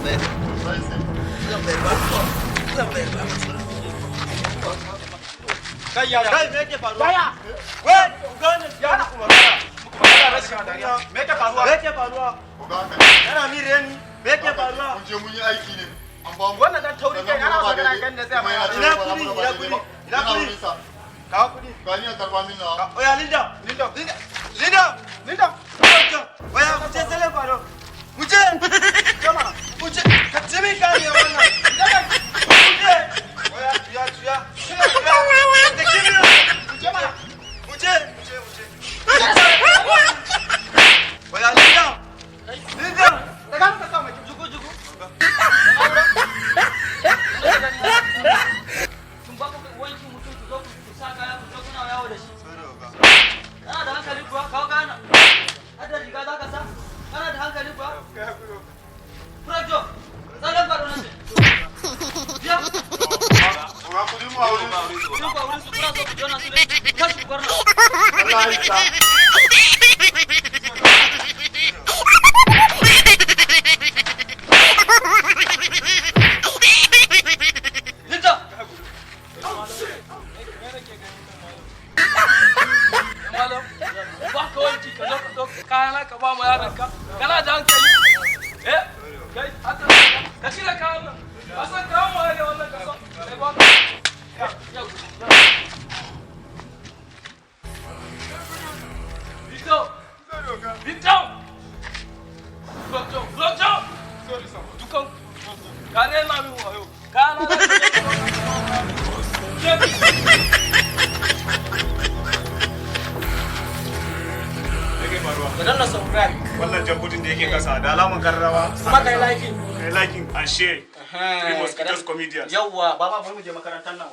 Zan bayar. Zan bayar ba. Zan bayar ba. Kai yaya? Kai, me yake faruwa? Yaya? Wai, ku gane ya muku magana. Muku magana rashin dariya. Me yake faruwa? Me yake faruwa? Kana mi reni? Me yake faruwa? Mun je mun yi aiki ne. An ba mu. Wannan dan tauri kai ana so kana ganin zai ma. Ina kudi, ina kudi, ina kudi. Kawo kudi. Ga ni a karba min na. Oya, Linda, Linda, Linda, Linda, Linda. Oya, mu je sale kwano. Mu je. Jama'a. Mu je. Ka ci min kare wannan. Mu je. Oya, juya, juya. Juya, juya. Da kimi. Mu je mana. Mu je, mu je, mu je. Oya, Linda. Linda. Daga muka sa mai Jugu jugu. Tun ba ku wanki mutum, ku zo ku sa kaya, ku zo kuna yawo da shi. Kana da hankali kuwa? Kawo kayan nan. Har da riga za ka sa? Kana da hankali kuwa? Furajo, tsallen kwado na ce. Biya. Ga kudin mu a wurin. Kudin ku a wurin su, kuna so ku jona su ne? Tashi ku bar nan. Allah ya isa. Linda! Malam, ba ka wanki, ka zo ka ɗauka kayana ka ba ma yaron ka. Kana da hankali? Eh, kai haka ka cire kayan nan. Ka san kayan waye ne wannan? Ka san kai ba ka yau. Vito, Vito, Vito, Vito, dukan ka ne na min wayo kayana za ka je ka ɗauka ka ba ma yaron. Yake faruwa? Ka danna subscribe. Wannan jan button da yake kasa da alaman karrawa. Kuma kai liking. Kai liking and share. Three Mosquitoes Comedians. Yawwa, baba, bari mu je makarantar nan.